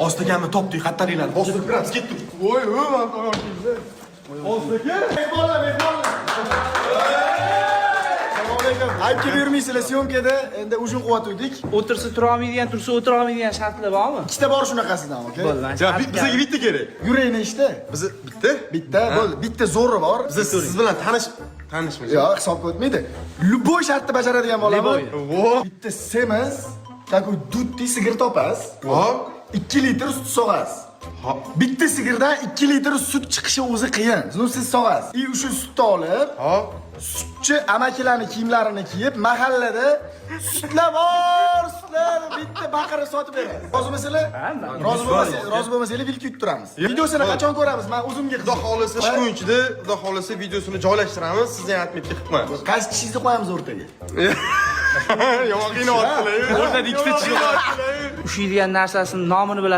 Ostakamni topdik, qattaringlarni bostirib kiramiz, ketdik. Voy, man Aka, mehmonlar, mehmonlar. Assalomu alaykum. Ayb kelib yurmaysizlar съёмка da. Endi ужин qilyotgandik. O'tirsa tura olmaydigan, tursa o'tira olmaydigan shartlar bormi? Ikkita bor shunaqasidan, aka. Bo'ldi, man Ja, bizga bitta kerak. Yurak nechta? Bizni bitta? Bitta, bo'ldi. Bitta zo'ri bor. Biz siz bilan tanishmiz. Yo'q, hisobga o'tmaydi. Любой shartni bajaradigan bolami? Любой. Во. Bitta semiz, такой дутый sigir topasiz. Hop. 2 litr sut sog'asiz. Hop. Bitta sigirdan 2 litr sut chiqishi o'zi qiyin. Buni siz sog'asiz. И o'sha sutni olib, Hop. Sutchi amakilarni kiyimlarini kiyib, mahallada sutlar bor, sutlar bitta baqirib sotib beradi. Rozimisizlar? Rozi bo'lmasanglar, vilka yuttiramiz. Videosini qachon ko'ramiz? Men o'zimga Xudo xohlasa, 3 kun ichida, Xudo xohlasa, videosini joylashtiramiz, sizni ham отметка qilib qo'yamiz. Qaysi tishingizni qo'yamiz o'rtaga? Yomon qiynayaptilar. O'rtada ikkita tishi bor. Ushlaydigan narsasini nomini bilasiz.